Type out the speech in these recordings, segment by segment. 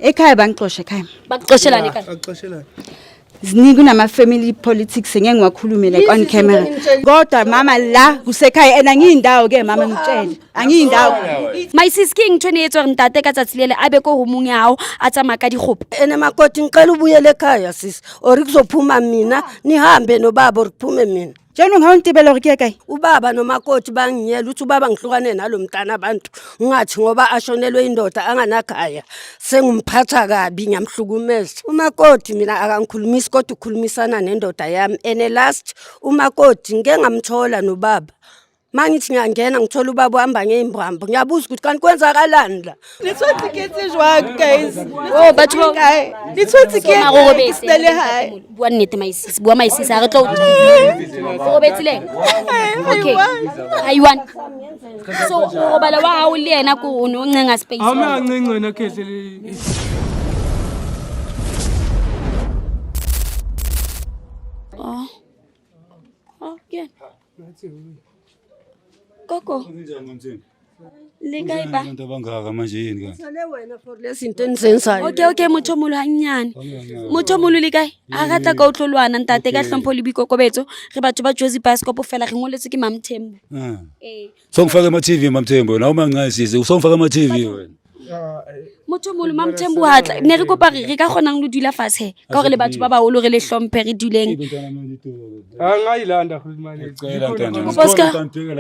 Ekhaya bangixosha ekhaya. Bakuxoshelani ekhaya? Akuxoshelani. Ziningi kunama family politics ngeke ngiwakhulume like on camera. Kodwa mama la kusekhaya and angiyindawo ke mama ngitshele. Angiyindawo. My sis ke eng ntho e ne e etswa gore ntate ka tsatsi lele a be ko roomong ya hao a tsamaya ka dikgopo? Ene makoti ngicela ubuyele ekhaya sisi or kuzophuma mina nihambe nobaba or kuphume mina. Jaanong ha o ntebela gore ke ya kae? Ubaba nomakoti banginyela uthi ubaba ngihlukane nalo mntana abantu ngathi ngoba ashonelwe indoda anganakhaya sengimphatha kabi ngiyamhlukumeza. Umakoti mina akangikhulumisi kodwa ukhulumisana nendoda yami ene last umakoti ngike ngamthola nobaba. Mangithi ngiyangena ngithola ubaba uhamba ngey'mbambo ngiyabuza ukuthi kanti kwenzakalani la. Le tshwanetse ke etse jwang guys? Oh, batho ba- Kae? Le tshwanetse ke Mara o etse robetse. ke sena le hae. Bua nnete my sis, bua my sis, ha re tlo o robetse le ena? Okay. Ha you want. So o robala wa hao le yena ko o ne o ncenga space. Awume kancinci wena khehle. Oh. Oh, ke yena. Gogo. Le kae ba? Abantu abangaka manje yini kanti? Sale wena for lezi zinto enizenzayo. Okay, okay, motho o moholo hannyane. Motho o moholo le kae? A re tla ka o tlo lwana ntate ka hlompho le boikokobetso. Re batho ba Jozi Bioscope fela re ngoletswe ke Mamthembu. Ah. Ee. Songifaka ema TV Mamthembu wena awumancayi sisi usongifaka ema TV wena. Motho o moholo Mamthembu ha tla ne re kopa re ka kgonang lo dula fatshe ka gore le batho ba baholo re le hlomphe re duleng. Angayilanda khulumani. Ngicela mntana. Kopa ska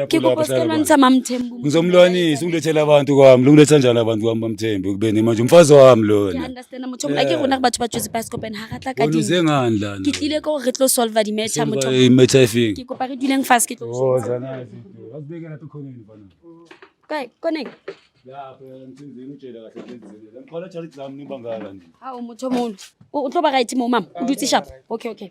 ke kopa ska lwantsha Mamthembu. Ngizomlwanisa ungilethele abantu kwami, ungiletha njani abantu kwami Mamthembu kubeni manje umfazi wami Ke lona. understand motho o moholo. Akere rona re batho ba Jozi Bioscope and ha re tla ka Wena di. uze ngani lana? Ke tlile ko gore re tlo solve di-matter motho. o moholo. Imetha ifike. Ke kopa re duleng fatshe ke tlo. Woza nazi. Asibeke lapha ekhoneni mfana. Kae koneng? Lapha emthunzini utshela kahle emthunzini. Ngikhola charity lami nibangaka nje. Hao motho o moholo. O tlo ba right mo mama. O dutse sharp. Okay, okay.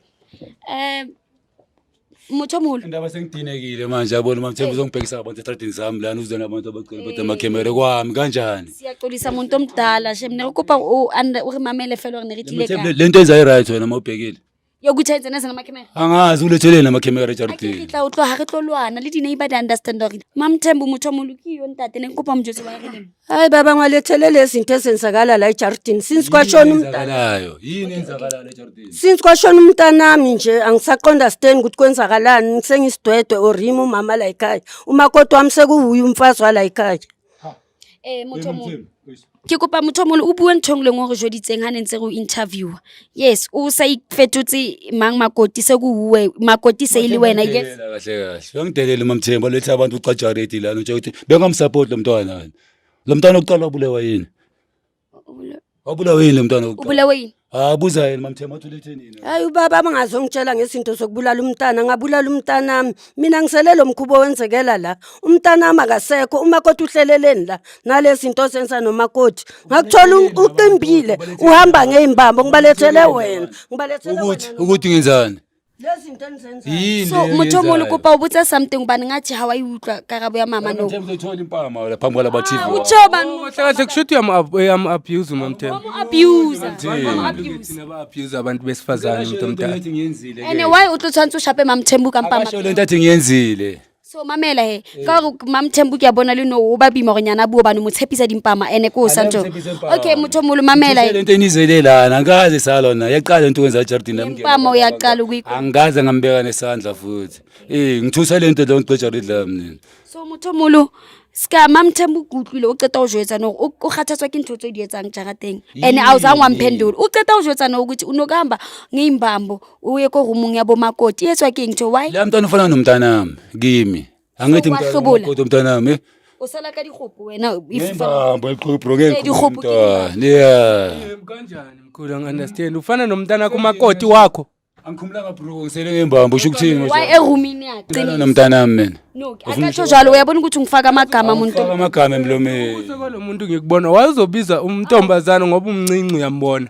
Motho o moholo. Indaba sengidinekile manje yabona Mamthembu uzongibhekisa abantu estradini sami lana uze nabantu abagcwele bethe amakhemere kwami kanjani? Siyaxolisa muntu omdala shem ne re kopa o o re mamele fela hore ne re tlile ka. Mamthembu lento enza i-right wena mawubhekile. Yokuthi ayenze neze ngamakhemera. Angazi uletheleni amakhemere A ke re ejaridini. tla o tloha ha re tlo lwana le di-neighbor di understand hore Mamthembu motho o moholo ke yo ntate ne nkopa mojwetse wa re leng. Hayi baba ngalethele lezi zinto ezenzakala la ejardini since kwashona umntana. Eyenzakalayo. Yini eyenzakalayo ejaridini? Since kwashona umntanami nje angisaqonda stand ukuthi kwenzakalani sengisidwedwe or yimi umama la ekhaya. Umakoti wami sekuwuye umfazi wala ekhaya. Motho o moholo. Ke kopa motho o moholo o bue ntho e nngwe le nngwe o re jweditseng ha ne ntse re o interviewer. Yes, o sa ifetotse mang makoti se kuwuwe makoti se e le wena yes. Kahle kahle. Uyangidelela uMamthembu alethe abantu ucajareti lana utshela ukuthi bengamsupport lo mntwana wena. Lo mntwana oqala wabulewa yini? Wabulawa yini lo mntwana wokuqala? Ubulewe yini? Ah buza yena Mamthembu athi ulethe nini? Hayi ubaba bangazongitshela ngezinto zokubulala umntana ngabulala umntanami. Mina ngisele lo mkhubo wenzekela la. Umntanami akasekho umakoti uhleleleni la nalezi zinto ozenza nomakoti. Ngakuthola uqimbile uhamba ngey'mbambo ngibalethele wena. Ngibalethele Ukuthi wena. ukuthi ngenzani? Lezi zinto enizenzayo. Yini? So motho o moholo kopa o botse something hobane ngathi ha wa e utlwa karabo ya mama no. Mamthembu uzothola impama la phambi kwalaba TV. Ah, utjho bani? Kahle kahle kusho ukuthi uyam-abuse uMamthembu. Abuse. Abuse. Thina ba-abuse abantu besifazane umuntu omdala. Athi ngiyenzile. Ene why o tlo tshwantse o shape Mamthembu ka mpama? Akasho lento athi ngiyenzile. So mamela he ka gore Mamthembu ke a bona le no o ba boima gore nyana a bue hobane o mo tshepisa dimpama ene ko o sa ntho. Okay motho o moholo mamela he. Lento enizele lana angikaze salona yaqala into kwenza ejaridini lami. Impama uyaqala ukuyikhuluma. Angikaze ngambeka nesandla futhi. Eh ngithusa lento lo ngixotsha lami nina. So motho o moholo ska Mamthembu ke utlwile o qeta ho jwetsa no o kgathatswa ke ntho tse o di etsang jarateng. Ene a o zang wa mphendola. O qeta ho jwetsa no ukuthi unokuhamba ngey'mbambo uye ko roomong ya bomakoti. E etswa ke eng ntho why? La mntwana ufana nomntanami kimi. Angithi So, mntwana wahlobola? kodwa mntanami. eh? O sala ka dikgopo wena if Ngembambo eqhubro Eh, dikgopo ke ngeke. Yeah. Kanjani mkhulu angi-understand ufana nomntana kumakoti wakho. Angikhumulanga bro ngisele ngembambo usho ukuthini why manje? erumini yakhe? Ngilala nomntanami mina. No, akatsho njalo uyabona ukuthi ungifaka amagama muntu. Faka amagama emlomeni. Kwalo muntu ngikubona wayezobiza umntombazana ngoba umncinci uyambona.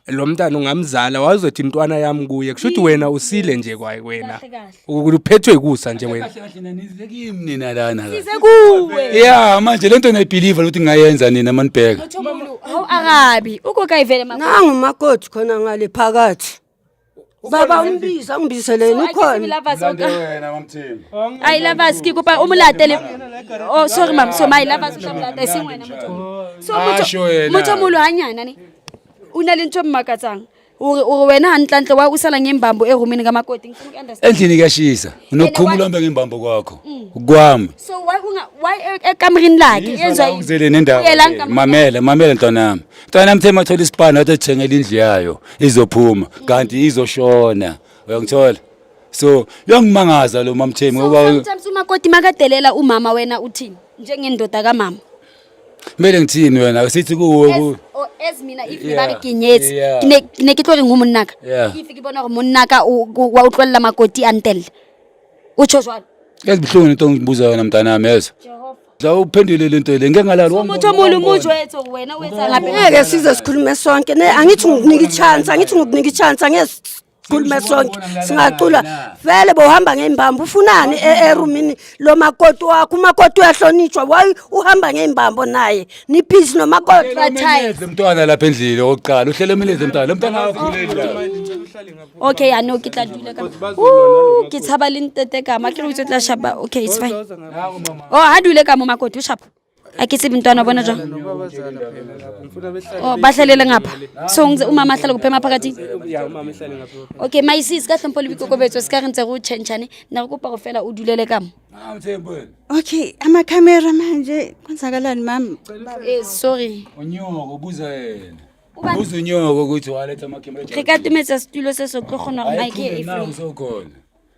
Lo mntana ungamzala wayezothi intwana yami kuye kusho ukuthi wena usile nje kwaye wena. Ukuthi uphethwe ikusa nje wena. Kahle kahle nanize kimi nina lana. la. Size kuwe. Yeah manje lento nayibelieve ukuthi ngingayenza nina manibheka. Motho moholo ha o arabe. O ko kae vele makoti? Nangu umakoti khona ngale phakathi. Baba umbiza ungibizele yena ukhona. Lovers o ka. Wena Mamthembu. Ai lovers ke kopa o mo latele. Oh sorry mam, so my lovers o tla mo lata e seng wena motho. So motho Asho yena. motho moholo hanyana ne. O na le ntho e mmakatsang ore ore wena hantlentle wa o sala ngembambo erumini kamakoti. Ngifuna uku-understand. Endlini kuyashisa, unokukhumula uhambe ngembambo kwakho kwami. So why unga why ekamereni lakhe yenziwa yini? Ngizele nendaba. Uyela Le. Mamela, mamela ntwana yami. Ntwana yami Themba athola isipani wathi athengele indlu yayo izophuma kanti izoshona. Uyangithola? So uyangimangaza lo mamthembu So ngoba sometimes umakoti makadelela umama wena uthini njengendoda kamama? Kumele ngithini wena sithi kuwe As, or as mina if ne ba re ke nyetse ke ne ke tlo reng ho monnaka? If ke bona hore monnaka wa utlwella makoti a ntelle, o tjho jwalo. Yazi buhlungu into ongibuza yona mntanami yezwa. Dla uphendule le nto le ngeke ngalala. So motho o mong mo jwetse hore wena o etsang hape. Ngeke size sikhulume sonke ne, angithi ngikunika i-chance, angithi ngikunika i-chance, angeke sikhulume sonke, singacula vele. Bohamba ngey'mbambo ufunani erumini lo makoti wakho? Umakoti uyahlonitshwa. Why uhamba ngey'mbambo naye nibhizi nomakoti? Uhlele mntwana lapha endlini okokuqala, uhlele emileze mntwana, lo mntwana akakhuleli la. Okay, ya no, ke tla dula ka ke tshaba le ntete ka ma ke re o itse tla shapa. Okay, it's fine. Oh, ha dule ka mo makoti o shapa. A ke tsebe ntwana bona jwang. Oh, bahlalele ngapha. So ngize umama ahlale kuphi emaphakathi? Ya, umama ehlale ngapha. Okay, my sis, ka hlompho le boikokobetso se ka re ntse re o tjhentjhane. Ne re kopa go fela o dulele ka mo. Mamthembu wena. Okay, amakhamera manje kwenzakalani mama? Sorry. Unyoko buza yena. Buza unyoko ukuthi waletha amakhemera. Re ka tometsa setulo se se tlo kgona gore mic e Nawu sokhona.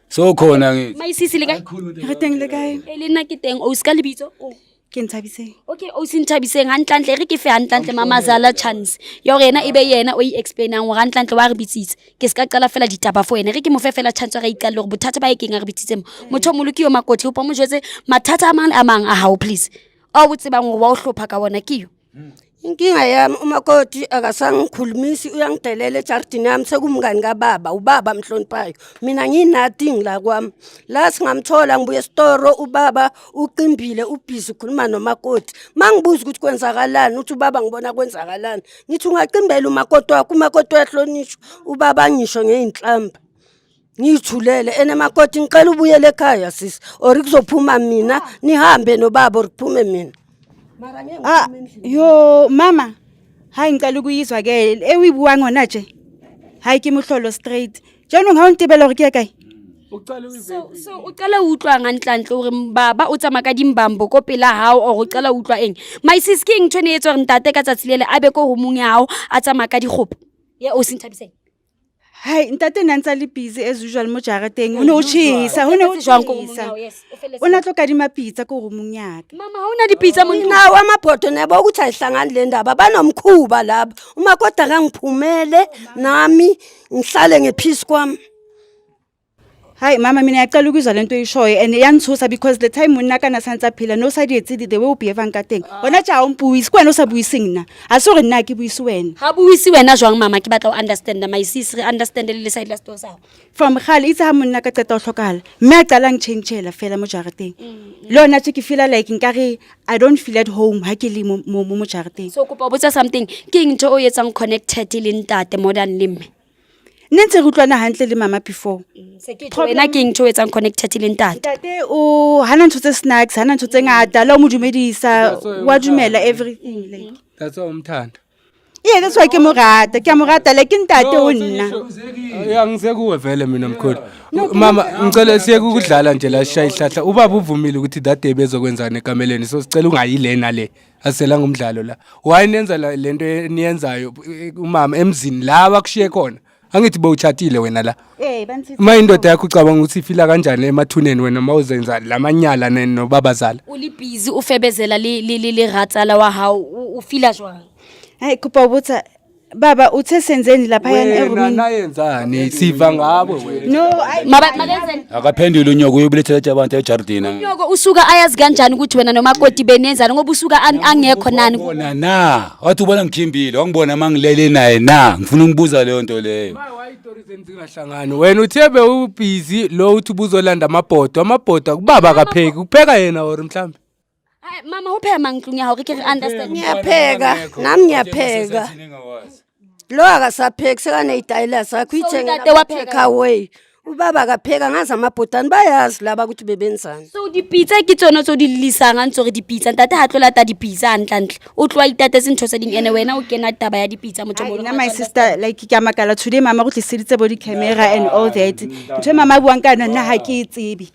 Sokhona ngithi. My sis, le kae? Re teng, le kae? E le nna ke teng. O se ka lebitso? O. Ke Nthabiseng. Okay, o se Nthabiseng, hantlentle re ke fe hantlentle mamazala chance ya hore yena e be yena o e explainang hore hantlentle wa re bitsitse. Ke se ka qala fela ditaba for yena, re ke mo fe fela chance ya re iqalle hore bothata ba e keng a re bitsitse mo. Motho o moholo ke yo makoti, opa mo jwetse mathata a mang le a mang a hao please. A o tsebang hore wa o hlopha ka wona ke yo. Inkinga yami umakoti akasangikhulumisi, uyangidelela ejardini yami, sekumngani kababa, ubaba amhloniphayo. Mina ngiyi-nothing la kwami. La singamthola ngibuye esitoro, ubaba uqimbile, ubhizi ukhuluma nomakoti. Ma ngibuza ukuthi kwenzakalani, uthi ubaba ngibona kwenzakalani. Ngithi ungaqimbela umakoti wakho, umakoti uyahlonishwa. Ubaba ngisho ngey'nhlamba. Ngiyithulele ene makoti, ngicela ubuyele ekhaya sisi, or kuzophuma mina, nihambe nobaba or kuphume mina. Mara ngeke Ah, ngiphume endlini. yo mama. Hayi, ngicela ukuyizwa ke e o e buang hona tje. Hayi, ke mohlolo straight. Jaanong ha o ntebela hore ke ye kae? So o qala o utlwang hantlentle hore baba o tsamaya ka dimbambo ko pela hao, or o qala o utlwa eng? My sis, ke eng ntho e ne e etsa hore ntate ka tsatsi lele a be ko roomong ya hao a tsamaya ka dikgopo? Ye o se Nthabiseng. Hayi, ntate ne a ntse a le busy as usual mo jarateng. Ho ne ho tjhesa, ho ne ho Jwang ko roomong tjhesa. ya hao? Yes, o felletse. O na tlo kadima pitsa ko roomong ya ka. Mama, ha ona dipitsa mo ntlong. Nawo amabhodo nabo ukuthi ayihlangani le ndaba, banomkhuba laba. Umakoti akangiphumele nami ngihlale ngephisi kwami. Hayi mama, mina ngiyacela ukuzwa lento oyishoyo and iyangithusa because the time monna kana santse a phela no sa di etse the way o behavang ka teng. Hona tje ha o mpuise, ke wena o sa buiseng nna. Ha se hore nna ha ke buise wena. Ha buise wena jwang mama? Ke batla ho understand my sis, re understand le le side la story sa hao. From kgale itse ha monna ka qeta ho hlokahala, mme a qala a ntjhentjhela fela mo jarateng. Le hona tje ke feela like nkare I don't feel at home ha ke le mo jarateng. So kopa o botsa something. Ke eng ntho o etsang connected le ntate more than le mme? Nne ntse re utlwana hantle le mama before. Se ke tjho, wena ke eng ntho o etsang connected le ntate? Ntate o hana ntho tse snacks, hana ntho tse ngata, le o mo dumedisa, wa dumela everything like. That's why umthanda. Yeah, that's why ke mo rata, ke a mo rata like ke ntate ho nna. Ya, ngisekuwe vele mina mkhulu. Mama, ngicela siye ukudlala nje la sishaya ihlahla. Ubaba uvumile ukuthi that day bezokwenzana ekameleni. So sicela ungayilena le. Asela ngumdlalo la. Why nenza lento eniyenzayo umama emzini la bakushiye khona? Angithi bowuchatile wena la. Eh, bantsithi. Uma indoda yakho ucabanga ukuthi ifila kanjani emathuneni wena mawuzenza lamanyala nobabazala? O le busy o febezela le ratsala wa hao, o feela jwang? Hayi, kopa ho botsa baba, uthe senzeni lapha yana Wena erumini? nayenzani siva ngabo wena. No, I Mabenzeni? Akaphendule unyoko, uyobulethela abantu ejardini. Nyoko usuka ayazi kanjani ukuthi wena nomakoti benenzani ngoba usuka angekho nani? Bona na, wathi ubona ngikhimbile, wangibona mangilele naye na, ngifuna ukubuza leyo nto leyo. Why istory zenu zingahlangani? Wena uthe bewubhizi lo uthi ubuzolanda amabhodo, amabhodo kubaba akapheki, kupheka yena or mhlambe. Ai, mama, ho pheha mang tlung ya hao, re ke re understand. Ngiyapheka, nami ngiyapheka. Lo akasapheki, sekaney'tayela zakho, So, uyithengela ntate wa pheka? ama-take away. Ubaba akapheka ngazi amabhodani, bayazi laba ukuthi bebenzani. So dipitsa ke tsone tse o di llisang a ntse gore dipitsa ntate ha tlo lata dipitsa hantlentle o tloa itatetse ntho tse ding ene wena o kena taba ya dipitsa motho Ai, moholo. Nna my sister, like ke a makala today mama go tliseditse bo di-camera and all that. Ntho e mama a buang ka yona nna ha ke e tsebe.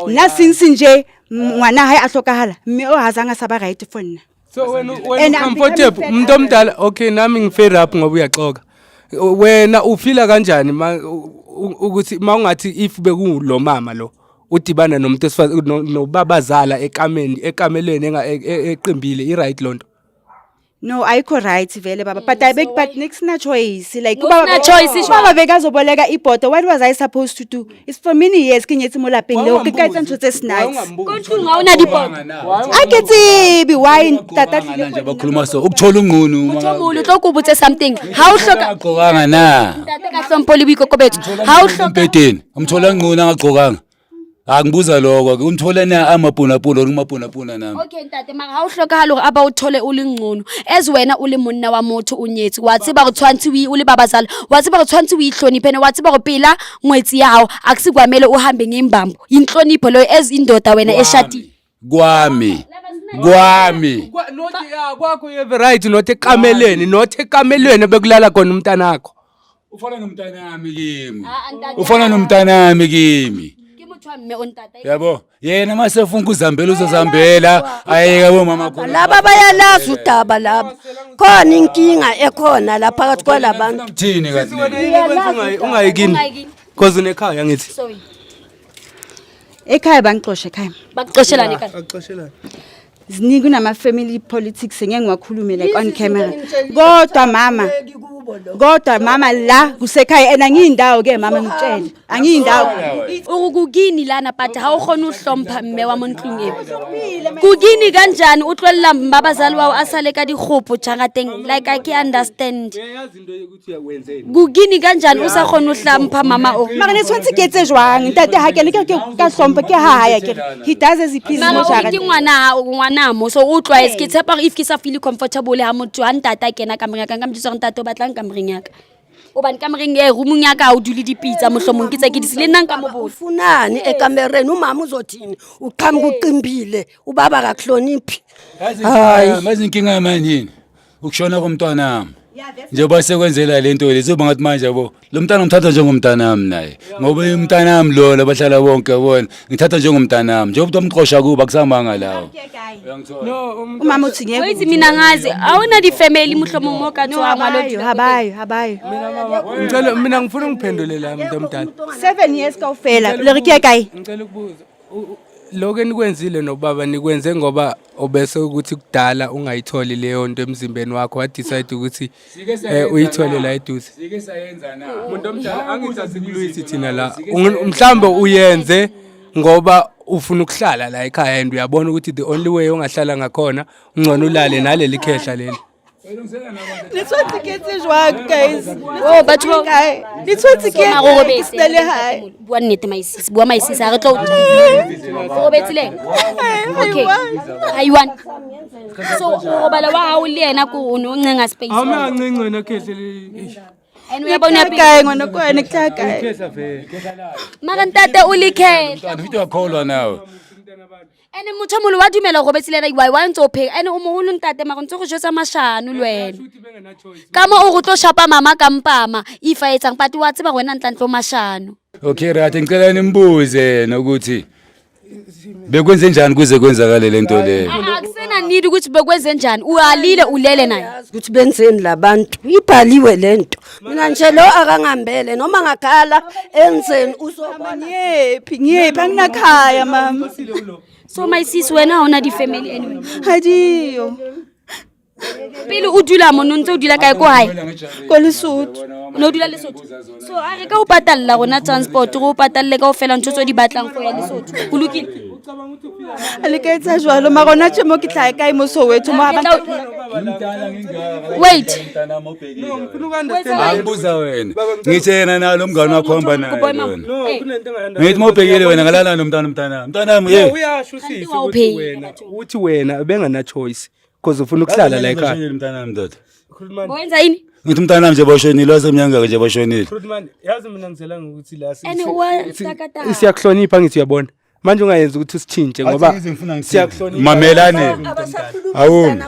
Nna since nje ngwana hae a hlokahala, mme o ha zang a sa ba right for nna. So wena wena And I'm comfortable becoming umuntu fed up. omdala, okay, nami ngi-fed up ngoba uyaxoka wena. Ufila kanjani ma ukuthi ma ungathi if bekulo mama lo udibana nomuntu wesifazane nobabazala ekameni ekamelweni eqimbile, i-right lonto? No, ayikho right vele baba, but I beg, but next na choice, like No ubaba sina choice, sure. ubaba bekazoboleka ibhodo. What was I supposed to do? It's for many years ke nyetse mo lapeng leo, ke ka etsa ntho tse snacks. Ko ntlong ha o na dipoto. A ke tsebe why ntata tlile. Nje bakhuluma so ukuthola ungqunu. Motho o moholo, tlo ko botse something. Ha o hloka Angagqokanga na? Ntate, ka hlompho le boikokobetso, ha o hloka Embhedeni umthola ngqunu angagqokanga? Angibuza lokho ke, umthole na amapunapuna or umapunapuna nami? Okay ntate, mara ha o hlokahale hore a ba o thole o le ngcono as wena o le monna wa motho, o nyetse, wa tseba gore tshwantse o le babazala, wa tseba gore tshwantse o ihloniphe ene wa tseba gore pela ngwetsi ya hao akusikwamele uhambe ngembambo. Inhlonipho leyo as indoda wena eshadile. Kwami, kwami. Not ya kwakho, you have a right, not ekamelweni, not ekamelweni bekulala khona umntanakho. Ufana nomntanami kimi. Ah, ntate. Ufana nomntanami kimi. Ke motho wa mme o ntate. Yabo yena uma sefuna ukuzihambela uzozihambela, ayeke bomama khona. Laba bayalazi udaba laba, khona inkinga ekhona la phakathi kwalabantu. Thini kanti? Ungayikini Ungayikini. cause unekhaya ngithi. Sorry. Ekhaya bangixosha ekhaya. Bakuxoshelani ekhaya? Ziningi, kunama-family politics ngeke ngiwakhulume like on camera, kodwa mama, kodwa mama, la kusekhaya and angiyindawo ke mama, ngitshele angiyindawo. O re kukini lana, but ha o kgone ho hlompha mme wa mo ntlong eo. Kukini kanjani o tlohella babazali wa hao a sale ka dikgopo jarateng? Like, I ke understand. Uyayazi into yokuthi wenzeni. Kukini kanjani o sa kgone ho hlompha mama o? Mara ne tshwanetse ke etse jwang ntate? Ha kene ke ka hlompha ke ha haya ke re he does as he pleases Mara mo o re ke jarateng. ngwana hao, ngwana mo so o tlwaetse. Ke tshepa gore if ke sa feel comfortable ha motho ha ntate a kena kamoreng ya ka, nka mo jwetsa gore ntate, o batlang kamoreng ya ka? Hobane kamoreng e roomong ya ka ha o dule dipitsa, mohlomong ke tse ke di sile, nna nka mo botsa. Ufunani ekamereni? Umama uzothini? Uqhamuka uqimbile, ubaba akakuhloniphi. Hayi. Mazi inkinga yamanje yini? Ukushona komntwanami. Njengoba sekwenzela le nto le, zoba ngathi manje yabo lo mntana ngimthatha njengomntanami naye, ngoba umntanami lo labahlala bonke yabona ngithatha njengomntanami, njengoba umxosha kuba kusamanga lawo. No. Umama uthi ngeke. Wait, mina ngazi awuna di-family mohlomong mo ka tswang wa lo Habayo, habayo, habayo. Ngicela mina, ngifuna ungiphendule la, muntu omdala. 7 years kaofela, le re ke ye kae? Ngicela ukubuza, lokho enikwenzile nobaba nikwenze ngoba obese ukuthi kudala ungayitholi leyo nto emzimbeni wakho, wadecide ukuthi uyithole la eduze? Sike sayenza na? Muntu omdala, angithi asikulwisi thina la. Mhlawumbe uyenze ngoba ufuna ukuhlala la ekhaya and uyabona ukuthi the only way ongahlala ngakhona ungcono ulale naleli khehla leli. Le tshwanetse ke etse jwang, guys? Oh, batho ba Kae le tshwanetse ke Mara o ke robetse. sena le hae? Bua nnete, maisisi, bua maisisi, ha re tlo o robetse le ena? Okay, ha one so o robala wa hao le yena ko o ne o ncenga space. Awume kancinci wena khehle le. And uyabona Ke kae ngwana ko wena? Ke tla kae? Khehla vele. Mara ntate o le khehla. Mntwana futhi uyakholwa nawe. Ene motho o moholo wa dumela go robetse le ena, wa ntse o pheka ene o moholo ntate, mara o ntse go jwetsa mashano le wena ka mo o go tlo shapa mama ka mpama if a etsang, but wa tseba wena ntlantle o mashano. Okay, right, ngicela nimbuze yena ukuthi bekwenze njani kuze kwenzakale lento leyo. Akusena need ukuthi bekwenze njani, uyalile ulele naye. Yazi ukuthi benzeni labantu, ibhaliwe lento. Mina nje lo akangambele noma ngakhala enzeni, uzobona. Ngiyephi, ngiyephi? Anginakhaya mama. So my sis, wena ha ona di-family anyway? Ha diyo. Pele o dula mo, no ntse o dula kae, ko hae? Ko Lesotho. O ne o dula Lesotho, so a re ka o patalla rona transport, re o patalle ka ofela ntho tse o di batlang go ya Lesotho, go lokile? A le ka etsa jwalo? Mara hona tje mo ke tlhae kae mo Soweto mo ha Re ba tla. Wait. Angibuza wena, ngithi yena nalo mngane wakho hamba naye Kopo mama. lona. No, Eh. kunento engayanda. Ngithi uma ubhekile wena ngalala nomntana, mntana, mntanami, hey. Uyasho usisi Kanti ukuthi wawupheyile. wena uthi wena bengana choice because ufuna ukuhlala la ekhaya. Mntanami, ndoda. Khulumani. Wenza yini? Ngithi umntanami nje boshonile wasemnyangaka nje boshonile. Khulumani, yazi mina ngizela ngokuthi la And wa- siyakuhlonipha ngithi uyabona. Manje ungayenzi ukuthi usitshintshe ngoba Athi ngize ngifuna ngithini? siyakuhlonipha. Mamelane. Awumi.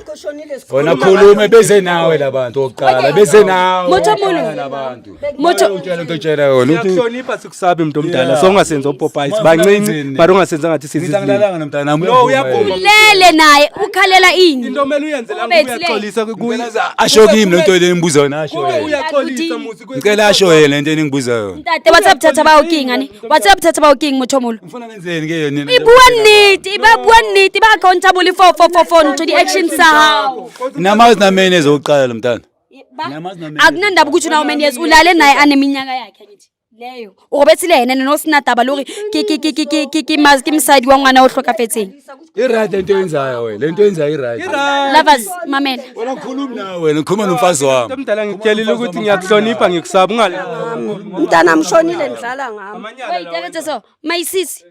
Wena khulume beze nawe labantu oqala beze nawe. Motho molo. Labantu. Motho Utshela into otshela yona uthi Siyakuhlonipha sikusabi mntu omdala. Yeah. So ungasenzi opopayi Ma- bancinci ngenzeni? but ungasenzi ngathi ngithi sizi. angilalanga nomntanami. No, uyavuma. Ulele naye ukhalela ini? Into omele uyenze la Ubethile. uyaxolisa Asho kimi lento le ngibuza yona asho. Kube yena. uyaxolisa musi. Ngicela asho yena lento engibuza yona. Ntate wa tseba bothata ba hao ke eng ane? Wa tseba bothata ba hao ke eng motho o moholo? Ngifuna ngenzeni ke yona? E bua nnete, e ba bua nnete, ba accountable for ntho di-action tsa hao. Namazi namene ezokuqala lo mntana. Ba- Namazi namene. Akunandaba ukuthi una how many years ulale naye aneminyaka yakhe angithi. Leyo. O robetse le yena no sena taba le hore ke ke ke ke ke ke ke mas ke mosadi wa ngwana o hlokafetseng. I-right lento oyenzayo wena, lento oyenzayo i-right. Lovers mamela. Wena ngikhulumi nawe wena, ngikhuluma nomfazi wami. Mntu omdala ngikutshelile ukuthi ngiyakuhlonipha ngikusaba ungale. Mntanami ushonile ndidlala ngami. Wait, aketse so. My sis.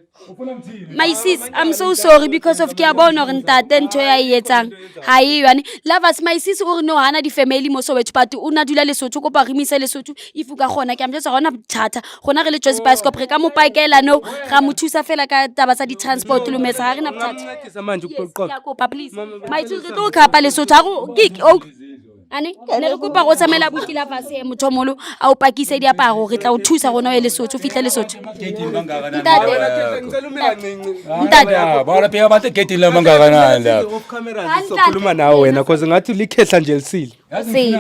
My sis, I'm so sorry because of ke a bona hore ntate ntho ya e etsang ha e yone. Lovers, my sis o re no hana di-family mo Soweto but o na dula Lesotho, kopa re mo ise Lesotho if o ka kgona. Ke a mo jwetsa ha hona bothata. Rona re le Jozi Bioscope re ka mo pakela no ra mo thusa fela ka taba tsa di-transport le metsa ha re na bothata. Ungamncedisa manje Yes, ukuqoqa. ke a kopa please. My sis re tlo o khapa Lesotho ha re ke o ane ne re kopa go tsamaela abuti Lovers e motho o moholo a o pakise diaparo re tla o thusa rona o ye Lesotho o fihle Lesotho. Ntate. Ngicela ume kancinci. Ntate. Ya, bala phela abantu egedini lami bangakanani lapha. Off camera sizokhuluma nawe wena cause ngathi likhehla nje lisile. Se.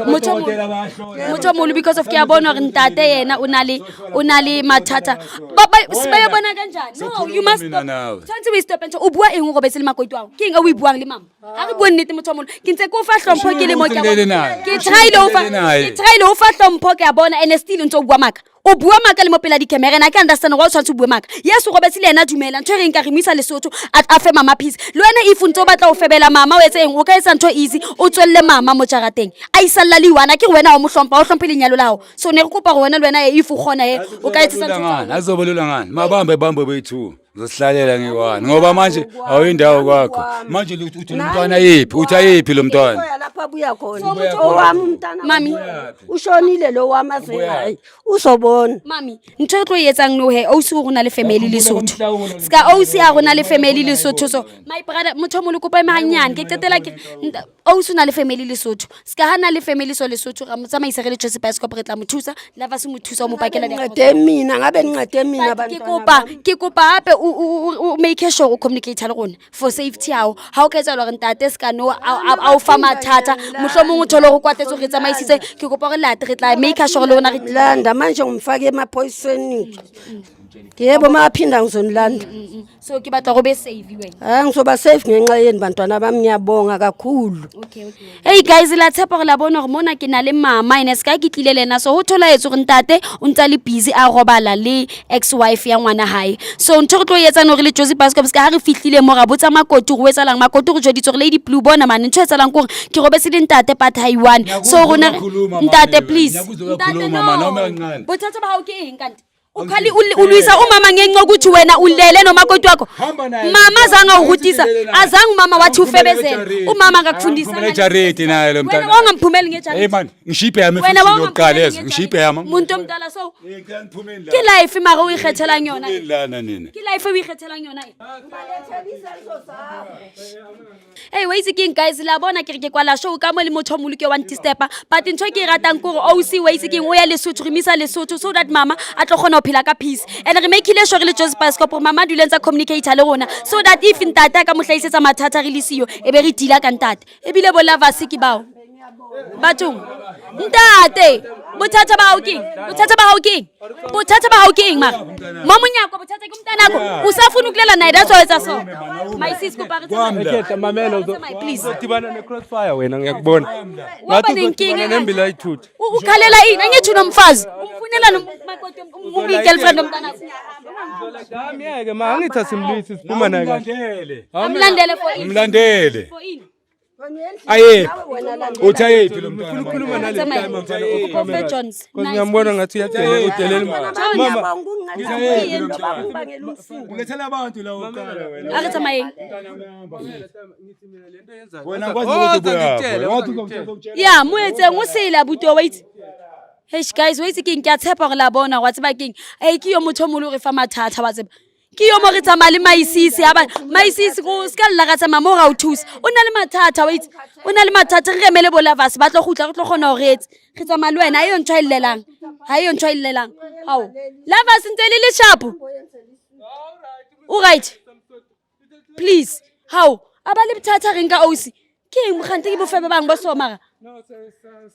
Motho motho o moholo because of ke a bona hore ntate yena o na le o na le mathata. Ba ba ba ya bona kanjani? No, you must Mina stop. nawe. Tshwanetse o e stop ntho o bua eng o robetse le makoti wa hao? Ke eng e o e buang le mama? Ha re bue nnete motho o moholo. Ke ntse ke o fa hlompho ke le mo ke a Ulele bona. naye. Ke try-ile ho fa Ulele naye. ke try-ile ho fa hlompho ke a bona and still ntse o bua maka. O bua maka le mo pela di-camera and I can understand gore o tshwanetse o bue maka. Yes, o robetse le yena dumela. Ntho e reng ka re mo isa Lesotho a fe mama peace. Le wena if o ntse o batla ho febela mama o etse eng o ka etsa ntho easy o tswelle mama mo jarateng. A isalla le one akere wena ha o mo hlompha, ha o hlomphe lenyalo la hao. So ne re kopa hore wena le wena if o kgona he o ka etsetsa ntho tsa Ngani, azobe lula ngani? Mabambe bambe bethu. Ngizosihlalela ngiwani ngoba manje awuyindawo kwakho. Manje uthi lo mntwana yiphi? Uthi ayiphi lo mntwana? Uya lapho abuya khona. Owami umntana. Mami. Ushonile lo wami aze uzobona. Mami, ntho e tlo e etsang no he ausi o rona le family Lesotho. Ska ausi a rona le family Lesotho so my brother motho o moholo kopa eme hanyane ke qetela ke ausi o na le family Lesotho. Ska ha na le family so Lesotho ra mo tsamaisa re le Jozi Bioscope re tla mo thusa lava se mo thusa o mo pakela diaparo. Ncede mina ngabe nincede mina But ke bantwana. kopa ke kopa hape o make sure o communicate le rona for safety ya hao. Ha o ka etsahala hore ntate ska no a o fa mathata mohlomong o thole hore o kwatetse hore re tsamaisitse ke kopa hore late re tla make sure le rona re Landa manje ngimfake emaphoyiseni. Yebo maphinda ngizonilanda. So ke batla go be safe wena. Hayi ngizoba safe ngenxa yeni bantwana bami ngiyabonga kakhulu. Okay, okay. Hey guys, la tshepa gore la bona gore mona ke na le mama ene se ka ke tlile le ena so ho tholaetse gore ntate o ntse a le busy a robala le ex wife ya ngwana hae. So ntho re tlo e etsang hore le Jozi Bioscope se ka ha re fihlile mo ra botsa makoti gore o etsahalang makoti re jweditse gore Lady Blue bona mane ntho e etsahalang ke hore ke robetse le ntate but ha e one. So rona Ngiyakhuluma, ntate mama, please. ngiyakuzwa Ntate uyakhuluma, mama, noma no. kancane. Bothata ba hao ke eng kanti? Ukhali ulwisa umama ngenxa yokuthi wena ulele nomakoti wakho. Hamba naye. Mama azange awuhutisa. Ulele naye. Azange umama wathi Awumphumele ufebezele. ngejaridi. Umama akakufundisanga. Awumphumele ejaridi naye lo Wena mntana. wangamphumeli ngejaridi. Hey man, ngishipe yami Wena futhi yokuqala wangamphumeli yezo. Ngishipe yami. Muntu omdala so Eh, ngicela niphumeni la. ke life mara o ikgethelang yona. Niphumeni lana nina. Ke life o ikgethelang yona e. Hey, wa itse keng guys la bona ke re ke kwala show ka mo le motho o moholo ke wa ntistepa but ntho e ke e ratang ke hore ausi wa itse keng o ya Lesotho re misa Lesotho so that mama a tlo kgona ho phela ka peace and re make-ile sure re le Jozi Bioscope hore mama a dule ntse a communicate le rona so that if ntate a ka mo hlahisetsa mathata re le siyo e be re deala ka ntate ebile bo lovers ke bao bathong ntate bothata ba hao ke eng bothata ba hao ke eng bothata ba hao ke eng mara mo monyako bothata ke mntanakho usafuna ukulela naye that's why o etsa so my sis kopa re tsamaye. Ekhehla mamela Tsamaye, please. uzodibana ne-crossfire wena ngiyakubona. Waba Ngathi nenkinga uzodibana nembila ayithutha. Ukhalela ini angithi unomfazi umfunela nomakoti uyi-girlfriend omntanakho Amyeke ma angithi asimlwisi siphuma naye kahle. Umlandele. amlandele for ini Umlandele. for ini Ayephi? Uthi ayephi lo mntwana? Ngifuna ukukhuluma nale Tsamaya. timer mfana Kofe off camera. Jones. Cause Nice, ngiyambona ngathi uyadelela udelela mama. Ulethela abantu la wokuqala wena. A re tsamayeng. Wena ngikwazi ukuthi ubuya. Wathi uzomtshela. Ya, mo etseng o sele abuti wa itse. Eish guys, wa itse keng ke a tshepa gore la bona wa tseba keng. Ei ke yo motho o molo re fa mathata wa tseba. Ke yo mo re tsamaya le maisisi a ba maisisi go ska lla ka tsamaya mo ra o thusa. O na le mathata wa itse. O na le mathata re remele bo lovers ba tlo gutla re tlo kgona ho re etse. Re tsamaya le wena ha eyo ntho a e llelang. Ha eyo ntho a e llelang. Hao. Lovers ntse le le sharp. O right. Please. Hao. A ba le bothata re nka ausi. Ke eng mokgante ke bofebe bang ba so mara. No,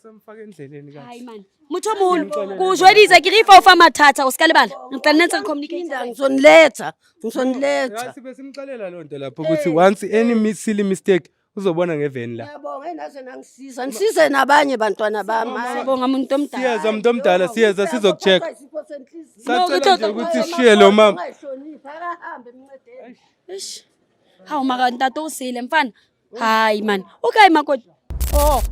samfaka endleleni kahle. Hayi man. Motho o moholo, ko o jweditse ke re fa o fa mathata o ska lebala. Re tla nna ntse re communicate. Ngizoniletha, ngizoniletha. Yazi besimxelela loo nto lapho ukuthi once any silly mistake uzobona ngeveni la. Ngiyabonga enaze nangisiza. Nisize nabanye bantwana bami. Siyabonga muntu omdala. Siyeza muntu omdala siyeza sizokucheck. Isipho senhliziyo. Sacela nje ukuthi sishiye lo mama. Ungayihloniphi, akahambe emncedeni. Eish. Hawu mara ntate o sele mfana. Hayi man. O kae makoti? Oh.